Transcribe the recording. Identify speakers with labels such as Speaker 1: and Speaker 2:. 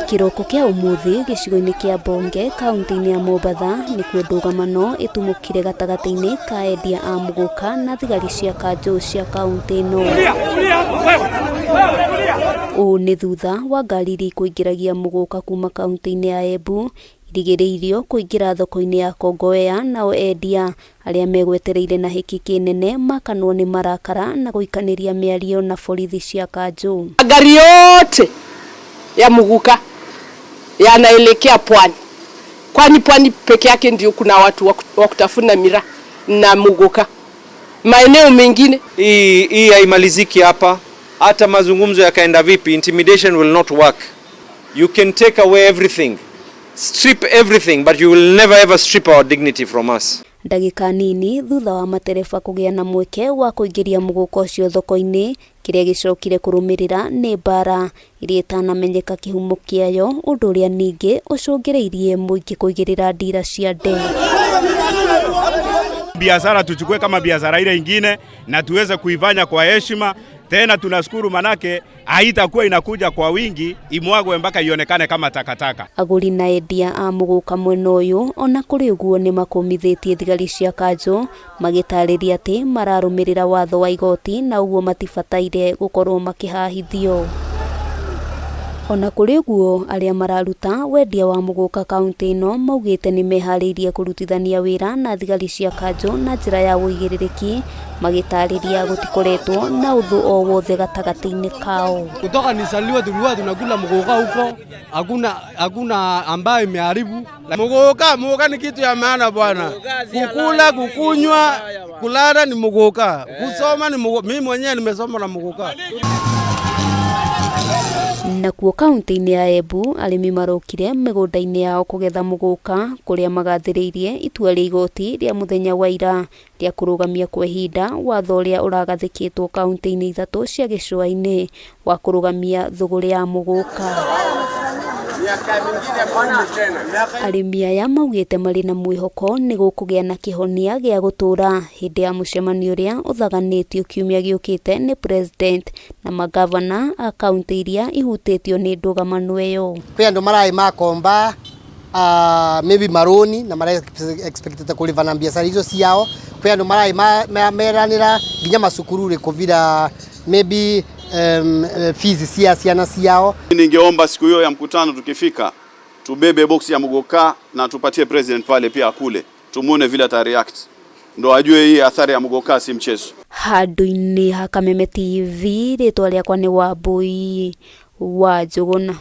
Speaker 1: Kĩroko kĩa ũmũthĩ gĩcigo-inĩ kĩa Bonge kaunti-inĩ ya Mombatha nĩkuo ndũgamano ĩtumũkire gatagatĩ-inĩ ka endia a mũgũka na thigari cia kanjũ cia kaunti ĩno. Ũũ nĩ thutha wa ngari iria ikũingĩragia mũgũka kuma kaunti-inĩ ya Embu irigĩrĩirio kũingĩra thoko-inĩ ya Kongowea nao endia arĩa megwetereire na hĩki kĩnene makanwo nĩ marakara na gũikanĩria mĩario na borithi cia kanjũ.
Speaker 2: Magari yote ya Muguka yanaelekea pwani, kwani pwani peke yake ndio kuna watu wa kutafuna miraa na muguka. Maeneo mengine
Speaker 3: Hii haimaliziki hapa, hata mazungumzo yakaenda vipi, intimidation will not work. You can take away everything, strip everything, but you will never ever strip our dignity from us.
Speaker 1: Ndagĩka nini thutha wa matereba kũgĩa na mweke wa kũingĩria mũgũka ũcio thoko-inĩ, kĩrĩa gĩcokire kũrũmĩrĩra nĩ mbara iria ĩtanamenyeka kĩhumo kĩayo, ũndũ ũrĩa ningĩ ũcũngĩrĩirie mũingĩ kũigĩrĩra ndira cia nde.
Speaker 4: Biashara tuchukue kama biashara ile ingine na tuweze kuifanya kwa heshima. Tena tunashukuru manake haitakuwa inakuja kwa wingi imwagwe mpaka ionekane kama takataka.
Speaker 1: Agũri na endia a mũgũka mwena ũyũ ona kũrĩ ũguo nĩ makũmithĩtie thigari cia kanjũ magĩtarĩria atĩ mararũmĩrĩra watho wa igoti na ũguo matibataire gũkorwo makĩhahithio. Ona kũrĩ ũguo arĩa mararuta wendia wa mũgũka kaunti ĩno maugĩte nĩ meharĩirie kũrutithania wĩra na thigari cia kanjũ na njĩra ya ũigĩrĩrĩki magĩtarĩria gũtikoretwo na ũthũ o wothe gatagatĩ-inĩ kao.
Speaker 5: Kutoka nizaliwe tulikuwa tunakula muguka huko, hakuna ambayo imeharibu.
Speaker 6: Muguka ni kitu ya maana bwana. Kukula, kukunywa, kulala ni muguka, kusoma ni muguka. Mimi mwenyewe nimesoma na muguka.
Speaker 1: Nakuo kaunti-inĩ ya Embu arĩmi marokire mĩgũnda-inĩ yao kũgetha mũgũka kũrĩa magathĩrĩirie itua rĩa igoti rĩa mũthenya wa ira rĩa kũrũgamia kwa ihinda watho ũrĩa ũragathĩkĩtwo kaunti-inĩ ithatũ cia gĩcũa-inĩ wa kũrũgamia thũgũrĩ ya mũgũka. Arĩmi aya maugĩte marĩ na mwĩhoko nĩ gũkũgĩa na kĩhonia gĩa gũtũũra hĩndĩ ya mũcemanio ũrĩa ũthaganĩtio kiumia gĩũkĩte nĩ president na magavana a kaunti iria ihutĩtio nĩ ndũgamano ĩyo.
Speaker 7: Kwĩ andũ maraĩ makomba maybe maroni na mara expected kũrĩva na biacara icio ciao. Kwĩ andũ maraĩ meranĩra nginya macukuru rĩ kũvira maybe fees cia ciana ciao.
Speaker 8: Ningeomba siku hiyo ya mkutano tukifika tubebe box ya muguka na tupatie president pale pia akule, tumuone vile ata react, ndo ajue hii athari ya muguka si mchezo.
Speaker 1: Handũ-inĩ ha Kameme TV rĩtwa rĩakwa nĩ Wambui wa Njũgũna.